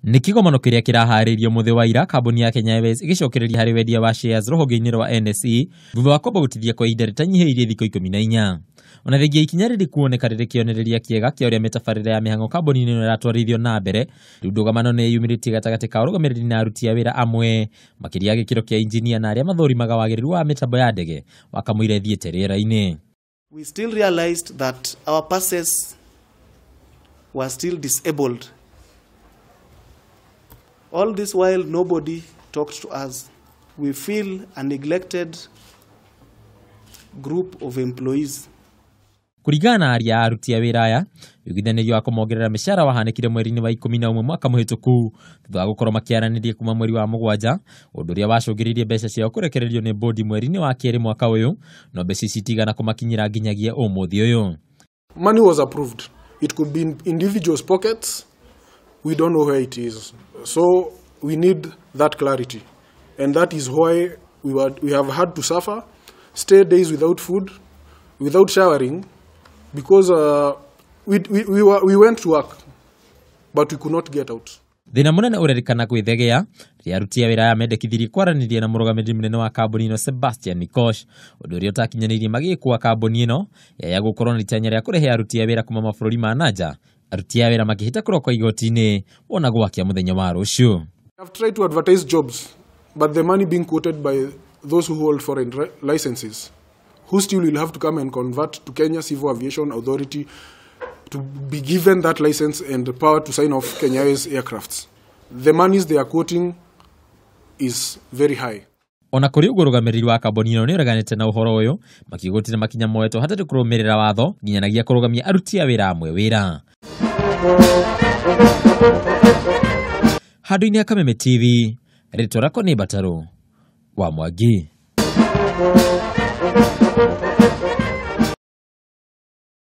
Nĩ kĩgomano kĩrĩa kĩraharĩirio mũthĩ wa ira kambuni ya Kenya Airways ĩgĩcokereria harĩ wendia wa shares rũhonge-inĩ rwa NSE thutha wa kwamba gũtithia kwa ihinda rĩtanyihĩirie thikũ 14. Ona thengia ikinya rĩrĩ kuoneka rĩrĩ kĩonereria kĩega kĩa ũrĩa mĩtabarĩre ya mĩhang'o kambuni-inĩ ĩno ĩratwarithio na mbere, rĩu ndũgamano nĩ ĩyumĩrĩtie gatagatĩ ka arũgamĩrĩri na aruti a wĩra amwe makĩria gĩkĩro kĩa injinia na arĩa mathũrimaga wagĩrĩru wa mĩtambo ya ndege wakamũira ĩthiĩte rĩera-inĩ. We still realized that our passes were still disabled. All this while nobody talked to us. We feel a neglected group of employees. Kũringana na aria aruti a wĩra aya, ũiguithanĩrio wa kũmongerera mĩcara wahanĩkire mweri-inĩ wa 11 mwaka mũhĩtũku thutha wa gũkorwo makĩaranĩria kuma mweri wa 7, ũndũ ũrĩa wacũngĩrĩirie mbeca ciao kũrekererio nĩ bodi mweri-inĩ wa 2 mwaka ũyũ, no mbeca ici itigana kũmakinyĩra nginyagia ũmũthĩ ũyũ. Money was approved. It could be in individuals' pockets. We don't know where it is. So we need that clarity. And that is why we have had to suffer, stay days without food, without showering, because we went to work, but we could not get out. Thĩna mũnene ũrerĩkana gwĩthegea rĩrĩa aruti a wĩra aya mendekithirie kwaranĩria na mũrũgamĩrĩri mũnene wa kambuni ĩno Sebastian Nikosh, ũndũ ũrĩa ũtakinyanĩirie magĩkua kambuni ĩno ya gũkorwo na itanya rĩa kũrehe aruti a wĩra kuma mabũrũri ma nanja. Aruti a wĩra makĩhĩta kũrokwo igoti-inĩ wona gwakia mũthenya wa rũciũ. I've tried to advertise jobs, but the money being quoted by those who hold foreign licenses, who still will have to come and convert to Kenya Civil Aviation Authority to be given that license and the power to sign off Kenya Airways aircrafts. The monies they are quoting is very high. Ona kũrĩ ũguo ũrũgamĩrĩri wa kambuni ĩno nĩ ũreganĩte na ũhoro ũyũ makiuga gũtirĩ makinya moetwo hatarĩ kũrũmĩrĩra watho nginyanagia kũrũgamia aruti a wĩra amwe wĩra. Handũ-inĩ ha Kameme TV, rĩtwa rĩakwa nĩ Mbatarũ wa Mwangi.